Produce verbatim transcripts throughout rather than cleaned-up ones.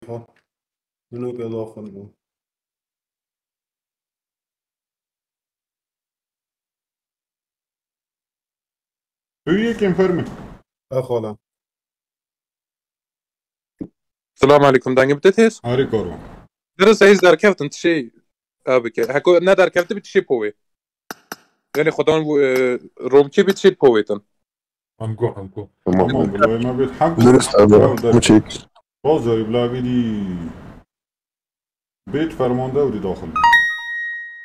Ha. Min weke daxil bû. Tu yekên fermî. E xala. Selam aleykum, dengê bi te têz? Harî Karwan. Dirist hêz derkeftin, tişê ev bike. Heko ne derkefti bi tişê povê. Yani xudan bu, e, romkê bi tişê povêtin. Em go, em go. Tamam. Tamam, bila me bêt hem Dürüst abi. Tamam, der. Muçik. Bazı bila biri. Bêt fermande û dî daxil.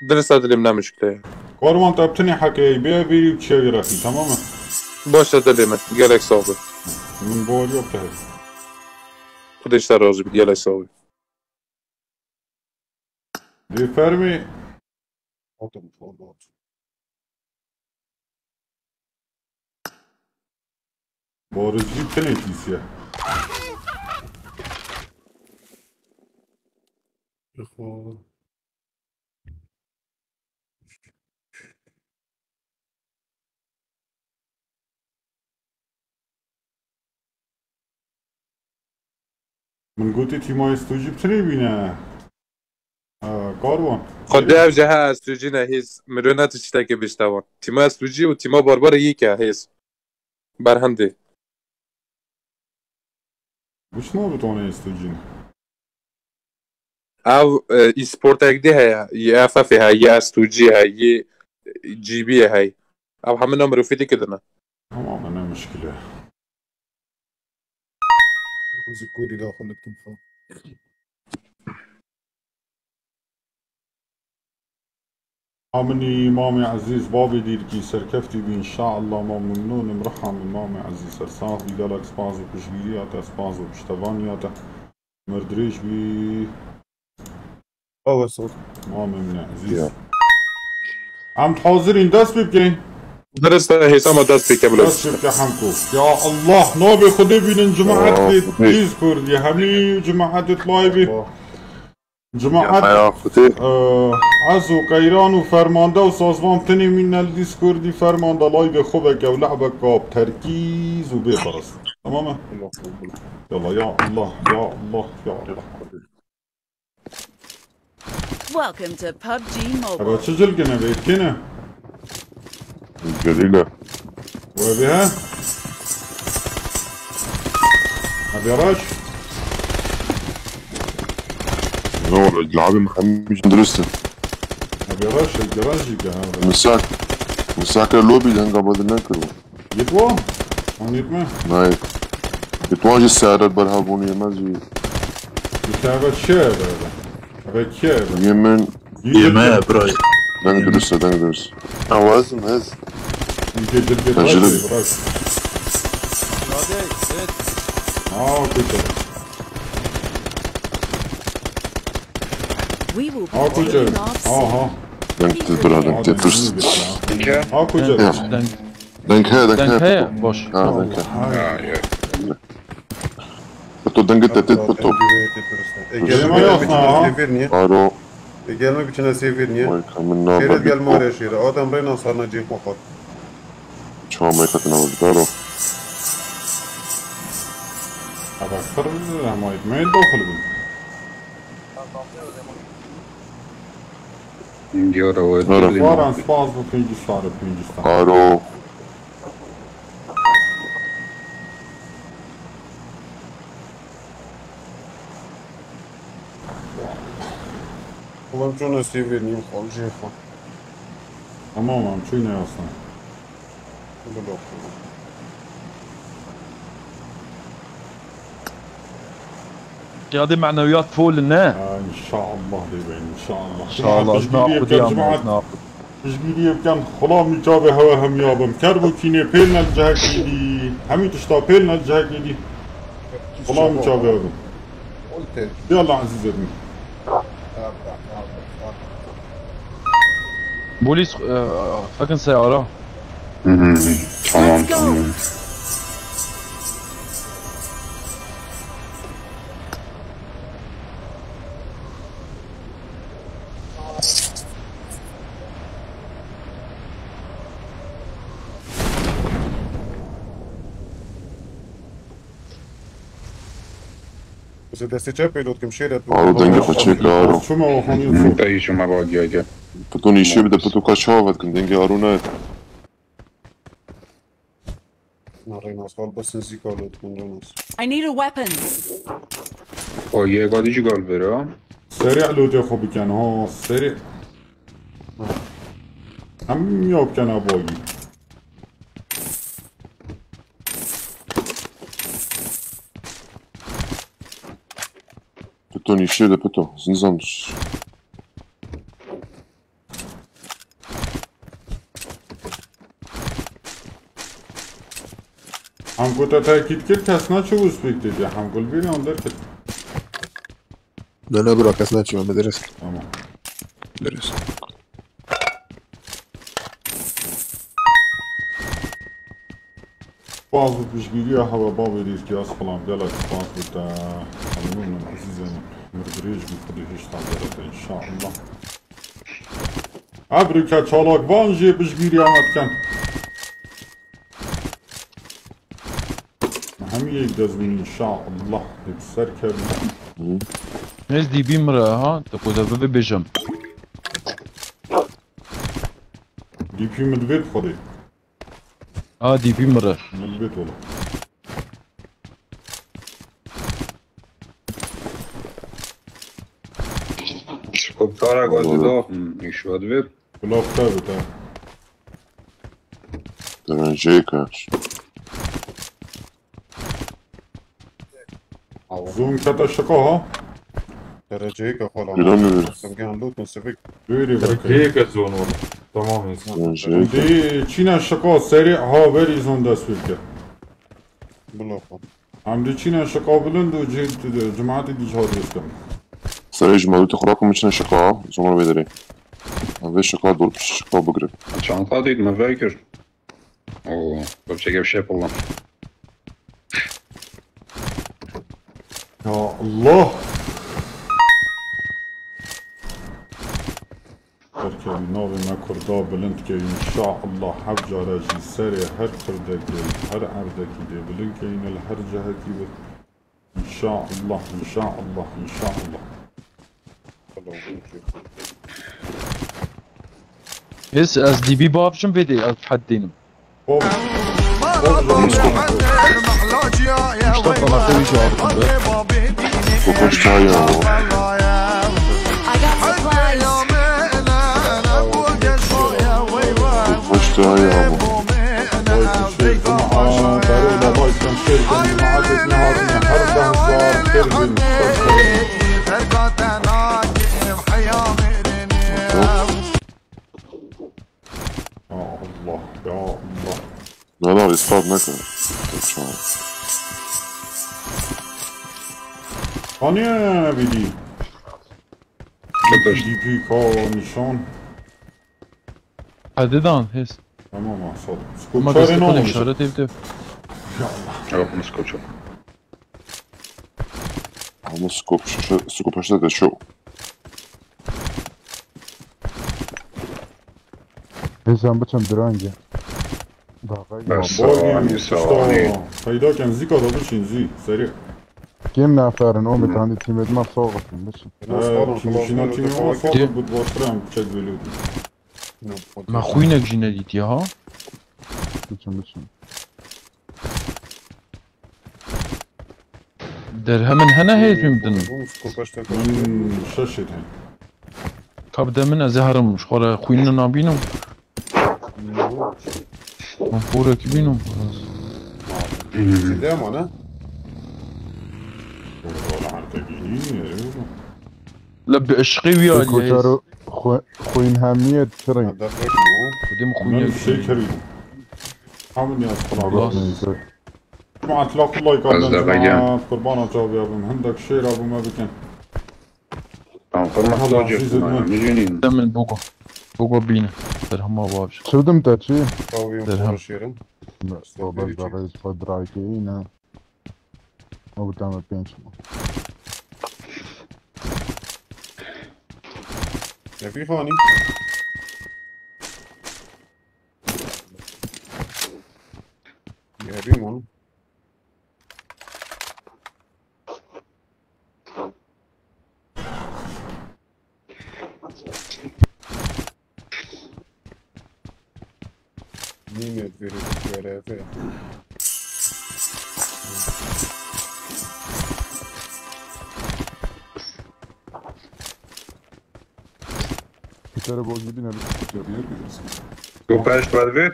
Dirist dilê min ne muşkile ye. Karwan te bi tinê heke ye, bê vîrî û çiya wî rexî, tamam e? Baş e dilê min. Gelek sax be. Min baweriya bi te heye. Xwedê ji te razî bît. Gelek sax be. Dê fermê. Barizcî tenê pîs e. Min gotî tîmayê stûcî bi tinê bîne. Ha, Karwan. Xwedê ev ji he estûcî ne hêz. Mirona tu tiştekê bişte wan. Tîma estûcî û tîma barbarê yek e hêz. Berhendê. Wişma bi tonê estûcî ne. Ev, e, e-sportek dî heye. Yê F F heye, yê estûcî heye, yê G B heye. Ev hemina mirofê dî kidine. Tamam, ne muşkile. Zî kûrî daxil dikim xwe. Aminî mamê ezîz, bavê dîrkî serkeftî bî, înşaallah, ma mimnûn im, riha min mamê ezîz, ser sax bî, gelek spas bo piştgîriya te, spas bo piştevaniya te. Mir dirêj bî. Awe sor. Mamê min ezîz. Ya. Em hazir in, dest pê bikeyn. Dirist e, hêsa me dest pê ke, bila. Dest pê bike hemko. Ya Allah, navê Xwedê bînin, cemaet. Aa, lê Xwedê. Dîz Kurdî, hemî cemaetê layvî. Allah. Cemaet, ya, ya Xwedê. E, ez û Qeyran û fermande û sazvan tenê mîne li Dîz Kurdî, fermande layvê xwe veke û lehbeka bi terkîz û bê xerast. Tamam e? Yallah, ya Allah, ya Allah, ya Allah. Welcome to PUBG Mobile. Ebe çi cilgin e, bê kine? Celîle. We bê he? Ebê reş? Ne oldu? Labim hemî durustin. Ebê reş, ebê reş jî ke ha. Misak. Misak e lobi denga badin nekirwo. Yê wan? An yê me? Nayê. Yê wan jî seret berhev bûn, yê me jî. Yê te eve çi eve eve? Eve kî eve? Yê min. Yê me, bira. Deng dirust e, deng dirust. Awazim ez. Yê cilgê tecrübe. Bırak. Hadi, evet. Aa, kötü. We will be taking off soon. Aha. Deng tu bira, deng tu durust. Ha, kötü. Deng. Deng heye, deng heye. Deng heye, baş. Ha, deng heye. Ha, ya. Pito, dengê te têt pito. Gelme yapma ha. Aro. Gelme biçine sevinye. Vay, kamin na. Şêre gelme re şêre. Adam reyna sarna cê xwe xwe. Çama katına vurdu, aro. Aba kır ama etmeyin doxul bin. Diyara we. Aro. Varan spas bu pêncî sar û pêncî sar. Aro. Ulan çûne sêvê nîm xwe, jê xwe. Tamam, em çûne aslında. Bilo. Yadê menewiyat fol ne? Ha, inşallah dê ben, inşallah. İnşallah, piştgiriyê bike cemaat. Piştgiriyê bikin, xulamî çavê hewe hemiya bim. Kerb û kînê pêl ne li cihekî dî. Hemî tişta pêl ne li cihekî dî. Xulamî çavê hewe bim. Ya Allah ezîzê min. Polis, e, fakin seyara. Hı hı. Tamam, tamam. Destê çepê lot kim şêre tu. Aro dengê xwe çêke, Aro. Çûme we xanî. Te yî çûme we, gel, gel. Pito nîşê bide, pito ka çawa vedkin, dengê Aro nayê. Na Rênas, hal besin zîka lot kim Rênas. I need a weapon. O yê gadî jî gal vera. Serî lotê xwe bikin, ha, serî. Em ya bikene bagî. Pito nîşê de pito. Zinizan. Hemgo te tekît kir, kes naçe Uzbek dedi. Hemgo li bîrê an derket. Ne, ne, bira, kes naçe, me derist. Tamam. Derist. Spas bi piştgiriya hewe bavê dîrkî, ez xilam gelek spas bi te. Memnûn im ezîzên min. Mir dirêj bî, Xwedê hêşta gerete înşallah. Ebrîke çalakvan jî piştgiriya me dikin. Hemî yek dest bûn înşallah. Hep ser kevin. Ez D P mire ha, te ku de bibêjim. D P min divêt Xwedê. A, D P mire. Min divêt wala. Skopkara gazî da, hmm, îşva divêt. Bila xwe bite. Dereceyê kaç. Zûn kete şika ha. Dereceyê ke xwe la. Gülemiyor. Semgehan lût min sivik. Böyle bak. Dereceyê ke zûn wala. Tamam, insan. Dereceyê ke. Dê çîna şika serî ha verî zûn dest pê bike. Bila xwe. Em dê çîna şika bilind û cê-, cemaetê dî jî ha dirust kim. Serê ji malûtê xwe rakim çine şika, zûn wala vê derê. Em vê şika dol şika bigrin. Çanta dît me vekir. Oo, bir şey gevşe yapalım. Ya Allah. Berkevî navê me Kurda bilind ke înşallah, hevcara jî serê her Kurdekê, her erdekî dê bilind ke, yine li her cihekî bi. İnşallah, inşallah, inşallah. His ez D B bavcim vê dê, ez heddînim. Hop. Mustafa Naxevi cevabında. Kokoş çayı ya. I got supplies. Kokoş çayı ya bu. Ya Allah, ya Allah. Nana, restart neke. Hani bidî? Köpek. D P ka nişan. Hadi dan, hes. Tamam, ha, sağ ol. Ama scope çare ne olmuş? İşaret evde. Ya Allah. Yok, bunu scope çok. Ama scope, scope işte de şu. Hes em biçim dirange. Daxay. Bas, sağ ol, sağ ol. Peyda ken zîka da biçin zî, seri. Kim naferin, o mitandi tîmet ma sağ olsun, biçin. Kimşina tîmet ma sağ olsun, bu dwasran çek velu. Me xwînek jî nedîtiye ha. Biçin, biçin. Derhemin hene hêz min din. Min şeş hene. Ka bide min ez ê herim, ji xwe re xwînine nabînim. Min porekî bînim. Zinde ma ne? Li bi eşqê wî alî. Koçaro xwe-, xwîn hemiye çirî. Xwedê min xwîn min şey kirî. Hemin ya Allah. Cemaat, la kullay kardin cemaat, kurbana çaviya bim. Hindek şêra bime bikin. Tamam, Allah, hocam, siz de. Tamam, yüzünün. Demin bogo. Bogo bine. Derhama babş. Çıldım ta çi? Çaviya derham. Konuşuyorum. Baba da reis fadrake yine. O bir tane penç mi? Ne bir hani? Geleyim oğlum. Nîmê divêrê göreve. Piştere bol gibi ne bir şey yapıyor. Bu kaç var bir?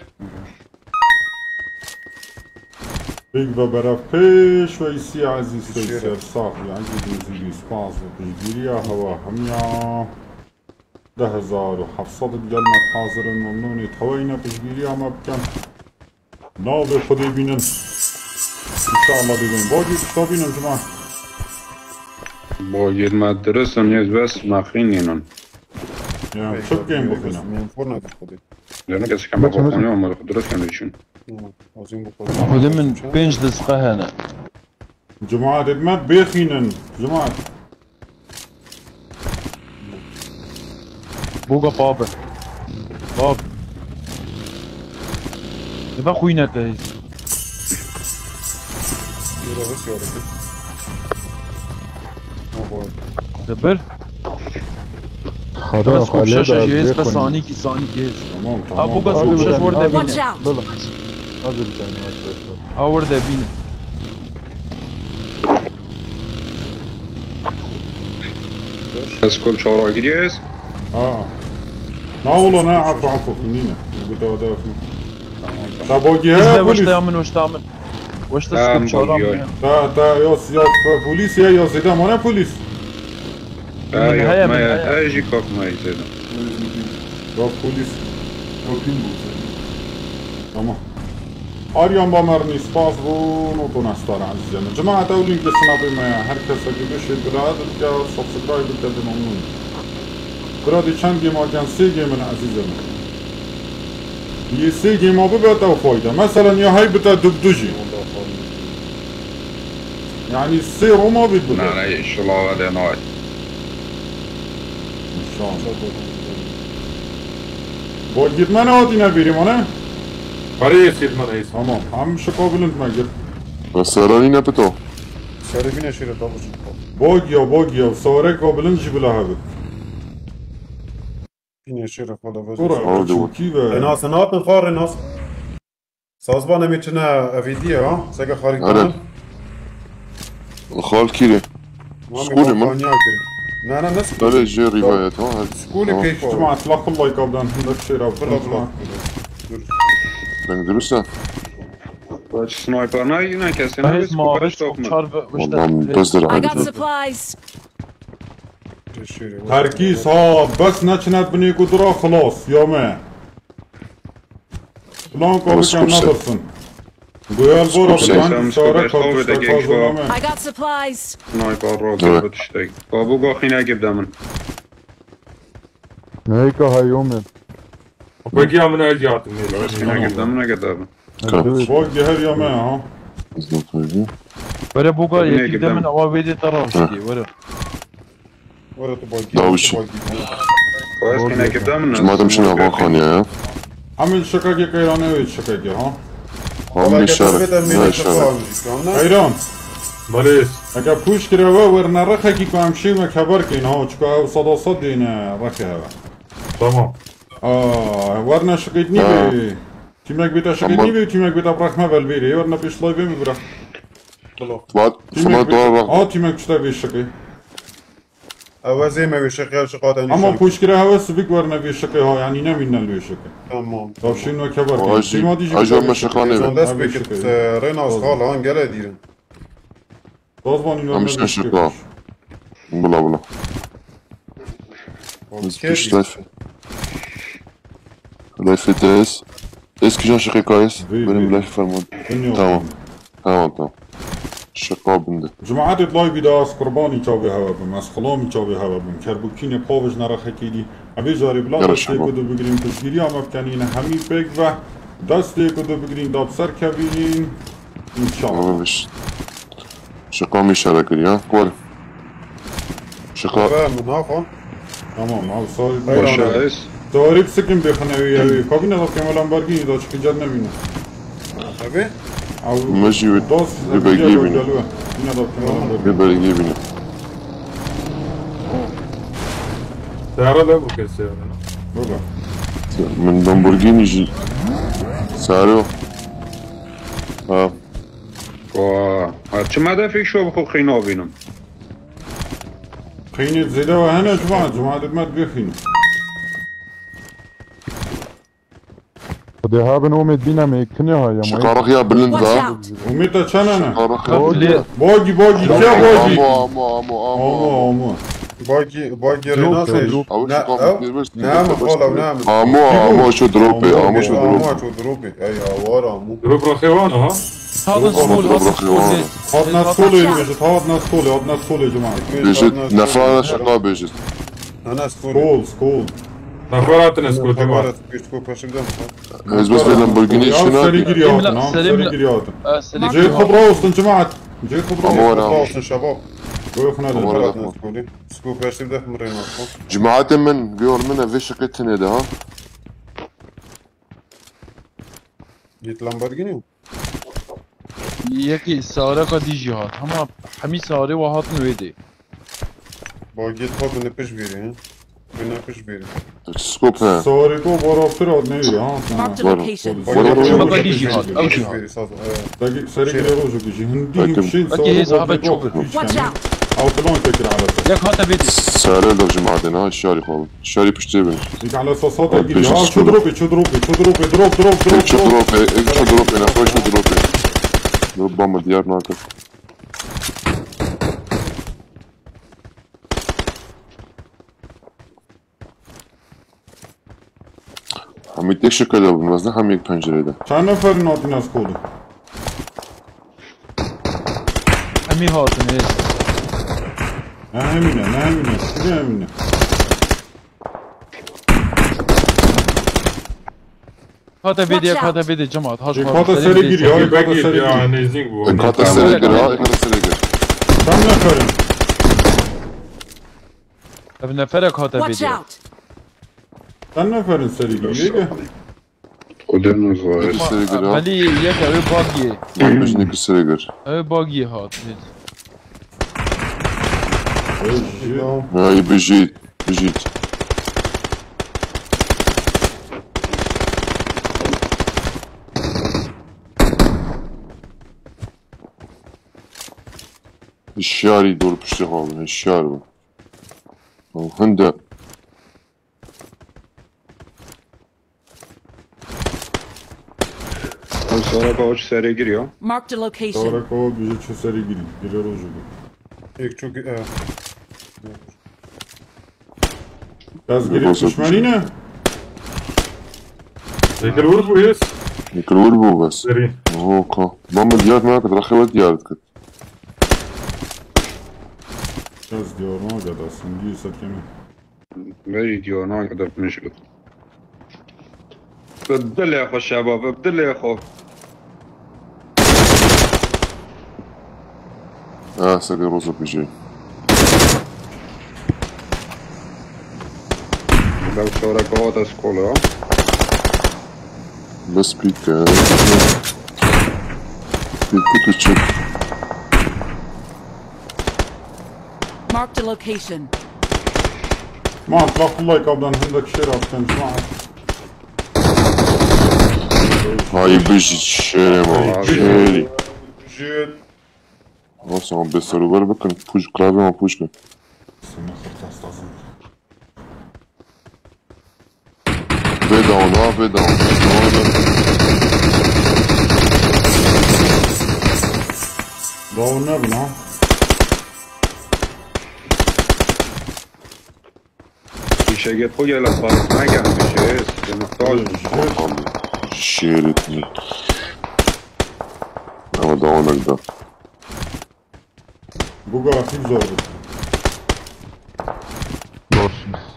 Pêk ve beref pêş ve îsî ezîz Seyser sax ya. Ezîz spas ve piştgiriya hewa hemya. Deh hezar û heft sed digel me hazir in, memnûn ê teweyne piştgiriya me bikin. Navê Xwedê bînin. Înşallah bibin. Bagî pişta bînin cima. Bagî me dirist in, hêz bes me xînînin. Ya, çi bikên bixînin? Yanî kes kema Bakın. Bixînin ama dirist in için. Xwedê min pênc dizqe hene. Cemaat, me bêxînin. Cemaat. Boga pabe. Pap. Eva xwîne te. Yürü, yürü. Te bir. Hadi. Bes xwe şaşa jêz, bes sanîkî, sanîkî. Tamam, tamam. Ha, boga xwe şaş werde bîne. Watch out. Hadi bir tane arkadaşlar. Ha, werde bîne. Ez kol çawa giriyez? Ha. Na wala ne, afu, afu, nîne. Bu da da. Tamam, tamam. Ta bagî he, polis. Wişta min, wişta min. Wişta skop çawa min. Ta, ta, ya, ya, polis ya, ya zêde mane polis. Ha, min yok, heye, me min heye. He, jî kak me zêde. Ya polis. Tamam. Aryan Bamerni, spas bû, noton estar ezîzê min. Cemaat ew lînkê sinapê me ye. Her kesek bişê bira bike, subscribe bike, di memnûn. Bira di çend gêma ken, sê gêm in ezîzê min. Yê sê gêma bibe te fayde. Meselen ya hey bite du bi du jî. Yanî sê Roma bît bibe. Ne, ne, şilava de nay. Înşallah. Bagî me nehatîne bîrî mane? Parê yê sît me reis. Tamam. Hem şika bilind me gir. Ve serranî ne pito. Serê bîne şêre tavuş. Bagî ya, bagî ya. Sareka bilind jî bila hebit. Bîne şêre xwe da vez. Ora, çûkî ve. Renas, ne hatin xwe Renas? Sazban em ê çine evîdiyê ha, seke xarî Eren. Xal kîrê. Skolê min. Ne, ne, ne skolê. Belê jê rîvayet ha, her. Skolê pêk. Cuma, laqil like abdan, hindek şêra. Bila, bila. Dur. Deng dirust e. Sniper ne, yine kesin. Hêz ma, hêz top mu? Çar ve, işte. Ondan bezdir. I got supplies. Terkî sa, bes neçinet binê ku dura xilas, ya me. Plan ka bikin nedirsin. Goyal bora bikin, sare ka tiştek hazırlame. I got supplies. Sniper roket bu tiştek. Kabu gaxine gibde min. Neyka hayome. Peki ya min el yardım edin. Gaxine gibde min, gibde min. Bak geher ya me ha. Were boga yekî de min awa vê dê te rawştî, were. Were tu bagî. Dawişî. Madem şuna van xaniye ya. Hemin şikakê qeyrane wê şikakê ha. Hamle şer. Ne şer. Qeyran. Malês. Eke pûç kire we werne rexekî ku em şême keber kên ha. Çika ew seda sed dêne rexê hewe. Tamam. Aa, werne şikêt nî bê. Tîmek bêta şikêt nî bê, tîmek bêta rexme vel bêrê. Werne pêş live min bira. Bilo. Vat, şima dua bak. Ha, tîmek çita vê şikê. Ew ez ê me wê şikê, ew şiqat en. Ama pûçkire hewe sivik werne vê şikê ha, yanî nemîne li wê şikê. Tamam. Tavşîn we keber kên. Şima dî jî ajo me şiqanê. Zan dest pê kit, Renas xal han gele dîrin. Dozvanî em işte şiqa. Bila bila. Biz pişte. Leyfê dez. Eski can şiqê kayes. Benim leyfê ferman. Tamam. Tamam, tamam. Şiqa binde. Cemaetê live de ez qurbanî çavê hewe bim. Ez xilamî çavê hewe bim. Kerbûkînê pavij nerexekî dî. Evê carê bila destê ku dibigirîn piştgiriya me bikenîne hemî pêk ve. Destê ku dibigirîn da bi ser kevîn. Înşallah. Şiqa mî şere kiriya. Were. Şiqa. Be, min naxwe. Tamam, abi, sağ ol. Baş reis. Tarif sikim bêxine wî ya wî. Kabine da kema Lamborghini da çıkınca ne bine. Abi? Abi, me jî wî dost, bi belgî bîne. Yine da kema Lamborghini. Bi belgî bîne. Seyara lev bu kes ya. Burada. Min Lamborghini jî. Saro. Ha. Wa. Ha, çima de fêk şo bi xwe qîna bînim? Qînê zêde we hene cuma, cuma de me dibê xîn. Xwedê habin Omêd bîne me yek tinê ha ya. Şiqarix ya bilind Watch be. Out! Omêd te çend hene? Şiqarix ya. Bogî. Bogî, bogî, ya bogî. Amo, amo, amo, amo. Amo, amo. Bogî, bogî rê nasê. Drop, drop. Ew Ne, şiqarix ew? Pêr Ne, mi xala, ne, mi. Amo, amo, şu dropê, amo, şu dropê. Amo, şu dropê. Ey, awar amo. Drop raxê wan ha? Hat nas Amo, kol, drop hat nas raxê kol. Wan. Hat nas kol, bêjit, hat nas kol, hat nas kol, cuma. Bêjit, nefera şiqa bêjit. Ana skol. Skol, skol. Nefera tine skol, cuma. Nefera tine skol, peşimde mi? Ez bes vê Lamborghini Ya şuna. Serî giriya Emla, hatin, ha, Serî serî emla. Giriya hatin. Ha, Serî Cê emla. Xebra olsun cemaat. Cê Xebra Ama olsun. Var Xebra ama. Olsun şebap. Böyle xuna Ama da. Var Xebra ama. Olsun. Skopu her şeyde mi reyna. Cemaatê min, vê ol min e, vê şiqê tinê de ha. Git Lamborghini. Yekî sareka dî jî hat. Hema hemî sarê wa hatin wê dê. Bagê xwe bi nipiş bîrî, he? Bi nipiş bîrî. Skop he. Sarê ku baraftir hat neyê, ha? Marked a Var. Location. Bagê Var. Baka dî jî hat, ew jî hat. Bîrî, saz, e, Dagî serê Şey. Girê rojekî jî hindî Belki hîmşîn Belki sarê hêz ku abi bê çok. Çok. Watch out! Ew plan kekir alaka. Yek hate bê dî. Sare da cemaatê ha, şarî xwe. Şarî piştê bin. Dik ala sasa da Abi, giriyor. Beşinci Ha, şu sınıf. Drop'e, şu drop'e, şu drop'e, drop, drop, drop, Şu drop. Drop'e, şu Drop'e, ne koy şu Drop'e. Drop bomba diğer marka. Hamit tek şekilde bulunmaz da Hamit pencerede. Çend neferin hatine skodu? Hemî hatin, hê. Ne hemine, ne hemine, ne hemine. Hata bêdê, Watch out! Hata bêdê, cemaat. Haş Ê, ma hata serê serê gir bêdê. Ya, Ê, bak, bak, ya, bak. Nêzîk bû. Ê, hata serê gir, ha, ê, hata serê gir. Çend neferin? Ev neferek hata Watch bêdê. Out! Çend neferin serî gir? Yeke? Xwedê min zahir. Serê gir, ha. Belî yek ew bagiyê. Yanlış ne ki serê gir. Ew bagiyê hat. Ê, jî ya. Ya, ê, bijît, bijît. Hişyarî dor piştê xwe bin, hişyar bin. Hinde. Ew saraka o çi serê giriyor? Marked a location. Saraka o bije çi serê girî. Gire rojo bu. Ek çok, e, Ez girî Rojo düşmanî bije. Ne? Zikir vur bu his. Zikir vur bu bes. Seri. Oho ka. Bamba diyar ne kadar xevet diyar kit. Ez diyar ne kadar sindi setkeme. Merî diyar ne kadar mecbur. Bi dilê xwe şebab, bi dilê xwe. Ah, serê roza bijê. Dew şoreke hate skola. Bes pîke. Pîke tu çek. Marked a location. Ma, laf like abdan hindek şêr asken, ma. Hay bijî şêrê ma, şêrî. Jêr. Nasıl ama beserover bikin, puş, klavye ma puş bin. Seni xirtas lazım. Vê dawn, ha, vê dawn. Dawn nebin, ha. Şeget xwe gel, xwarin negelmişiz. Muhtac. Şêrit mi? Ama dawn ekda. Bu grafik zor.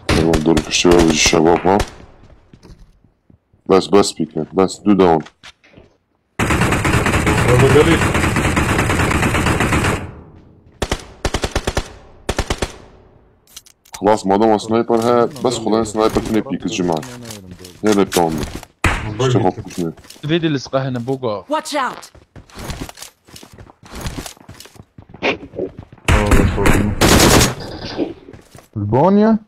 Tamam, dur, bir şey var, şebap ha. Bes, bes, pike. Bes, du down. Xlas, madem o sniper he, bes xudan sniper tine pîkiz cima. Hele tamam. İşte hop kuşne. Vê de li sqehine boga. Watch out! Bonya?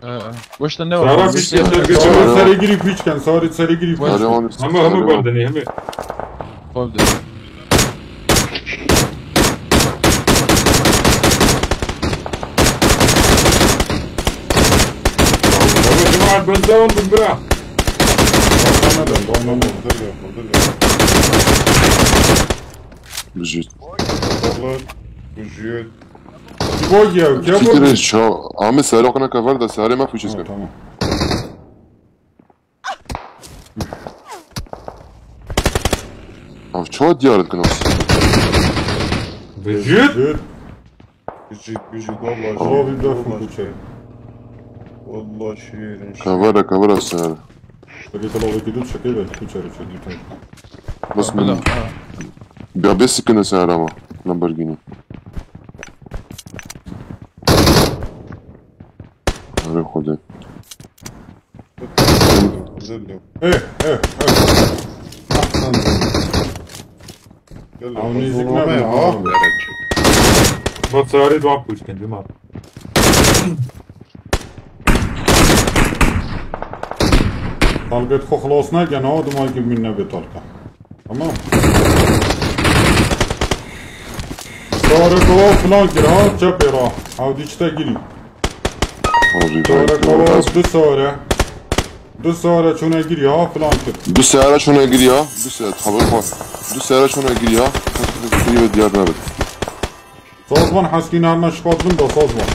Ee, weşte ne var? Sara pişt yeter bir Sarı serê girî pîç ken, sarı serê girî pîç Sarı ken. Onu Hemî, hemî sarı berdinî, hemî. Oldu. Hemî cemaat, ben devam bin bira. Tamam, tamam. Bijît. Bijît. Boy ya, Fikir çaw. Amê serê xwe neke ver de serê me pûçiz Ha, kin. Tamam. Ev çawa diyar dikin ew? Bijît. Bijît. Bijît, bijît, vallahi Abi, şirin. Defin kuçer. Vallahi şirin, şirin. Kevere, kevere ser. Peki, tamam, peki, dur, çekil, ben kuçer, çekil, tamam. Bas min. Bila, ha. Ya bê sikine ser ama. Lamborghini. Arê Xwedê. Eh, eh, eh. Ew nêzik nabin, ha? Bas sarê duan pûç kin, cuma. Talgêt xwe xilas neken, ha, dimay ki min nebe talka. Tamam. Sarê kova filan kir, ha, çepê ra. Ew dî çi te girî. Sarê kova du sare. Du sare çûne girî, ha, filan kir. Du sare çûne girî, ha. Du sare, xeber xwe. Du sare çûne girî, ha. Kiriye diyar nebe. Sazman heskî nerme şiqat bin da sazman.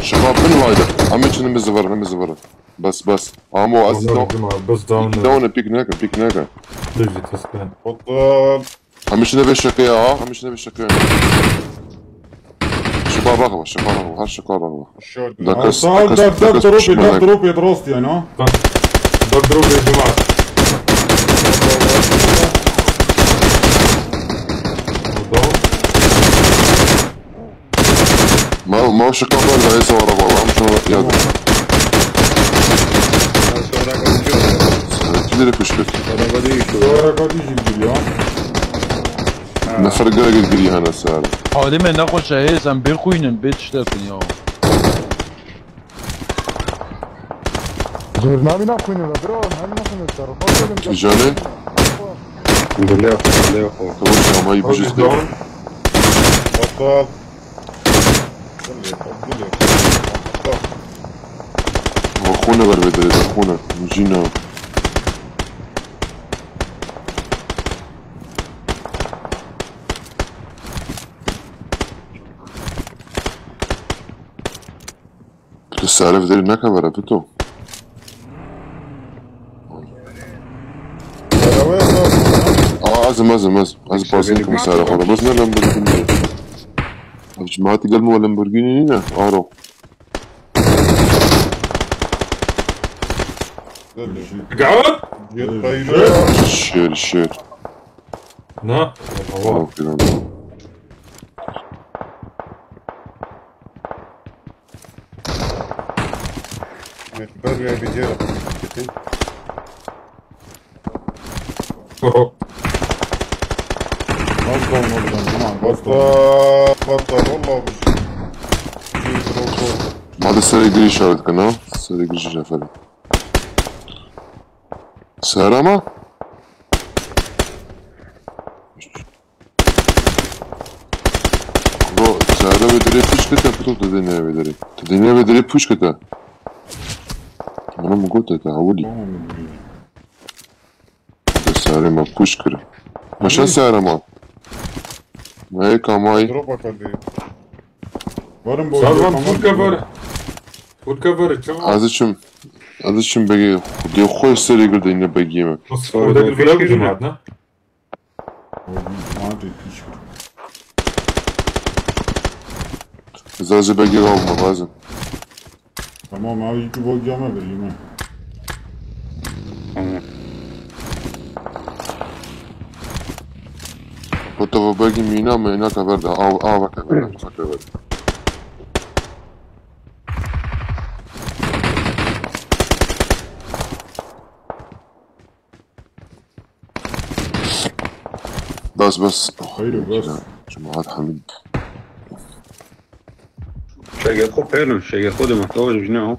Şiqat bin vayde. Em ê çinin bi zivirin, em ê zivirin. Bes, bes. Amo, ez Onur, no. Cuma, bes down. Pik down, pik neke, pik neke. Dur, git, hesben. Hoppa. Em ê çine vê şeqeya, ha? Em ê çine vê şeqeya. Şiqat raxwe, şiqat raxwe, her şiqat raxwe. Şort. Da kes, Sağ da kes, da kes drop, pişman da neke. Drop, drop, yani, ha? Bak. Bak, drop, cuma. Down. Ma, ma şika ber da êsa ara bala, am şuna ya. Sonra konuşuyoruz. Sen kileri kuşkurt. Araba değil şu. Araba değil gibi ya. Nefer gere gir gir yana sar. Adem ne koça, hey, sen bir kuyunun, bir tiştesin ya. Zor nabîna xwînê ve, bro, hem nasıl ne sarı? Bak dedim. Tijane? Geliyor, geliyor. Tamam, ama iyi bir şey. Bakkal. Geliyor, geliyor. Bakkal. Xwîne ber vedere, xwîne. Cîna. Tu sare vê derê neke vere, Pito. Aa, ez im, ez im, ez. Ez bazin kim sare xwe. Bas ne Lamborghini. Ev cemaatî gel mi Lamborghini nîne? Aro. Gel. Şer, şer. Na? Tamam, tamam. Ber ya bir yer. Oho. Nasıl olmadı lan? Tamam, basta, basta, vallahi bu şey. Hadi serê girîş işaret kana. Serê girîş efendim. Serama? Bro, sare vê derê pûç kete, Pito, tu dêne vê derê. Tu dêne vê derê pûç kete. Bana mı got ete, hawli. Tamam, bilmiyorum. Te sare ma pûç kir. Maşa sare ma. Mayê kamay. Drop atar diye. Varım bu. Sarvan, full cover. Full cover, çabuk. Azıcım, azıcım begi. Diye koy seri girdi yine begi mi? Orada bir bırak bizim adına. Hadi, hiç. Zazı begi alma lazım. Tamam abi, iki bol cama vereyim ha. Tamam. Fotoğrafı begi mina mı? Ne kadar da? Av, av kadar. Ne kadar? Bas, bas. Hayır, bas. Cemaat Hamid. Şege xo pêlin, şege xo de mehtavaj bîne o.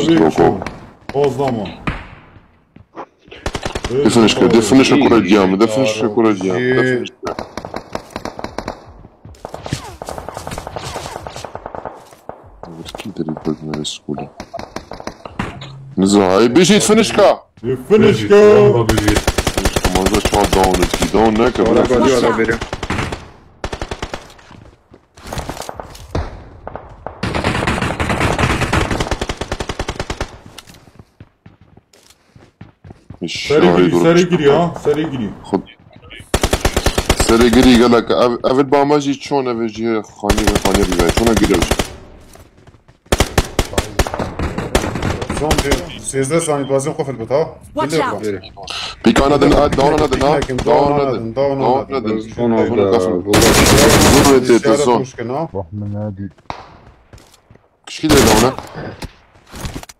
Abi, Roko. Bozlama. Definish kir, definish kir kura diyam, definish kir kura diyam, definish kir. Kim derî berdine vê skolê? Niza, hay bêjî definish ka. Definish ka. Manza çawa down etki, down neke. Wala bana geliyor, hala veriyor. Serê girî, serê girî ha, serê girî. Serê girî gelek. Ev, ev ba me jî çon ev jî xanî ve xanî ve. Çona girî ev jî. Son bir sêzdeh saniye bazı kofil bit ha. Watch out. Pîka nedin, dawa nedin ha. Dawa nedin, dawa nedin. Dawa nedin. Zor ete te zor. Kişkî de dawa ne?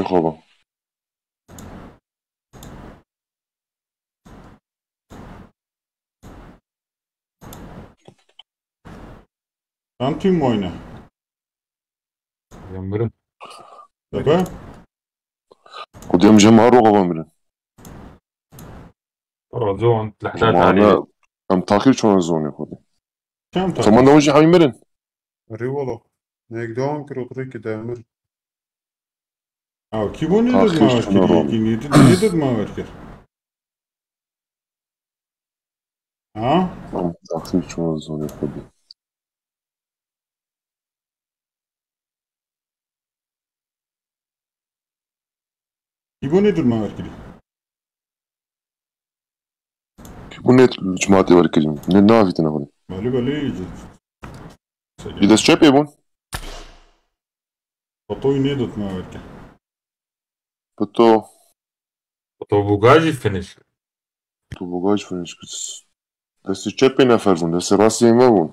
jî xwe ba. Çend tîm mayne? Em mirin. Ebe? Xwedî em ji hemî roxa ve mirin. Rozo an lehta Mane, tarî. Em taxîr çûne zonê xwedî. Çend Xwe tane? Mane hûn jî hemî mirin. Erê wala. Nek dewam kir, otirê ki demir. Ha, kî bo nêdid Taxîr me çûne kirî, ron. Kî nêdid, nêdid me ver kir. Ha? Em taxîr çûne zonê xwedî. Kî bo nêdid me ver kirî. Kî bo nêdid cemaatê ver kirî. Ne navîtine xwedî. Belê, belê, î ci. Î dest çepê bûn. Fotoyî nêdot me ver kir. Foto. Foto bûga jî finish. Foto bûga jî finish kir. Destê çepê nefer bûn, destê rastê me bûn.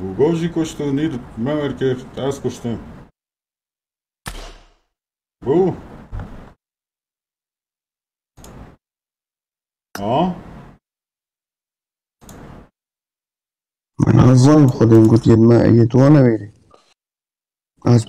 Bûga jî kuşto, nêdot me ver kir, ez kuştim. Bû. Ha? Min ez zanim xwedê min got yê me yê tu wane wêrê. Ez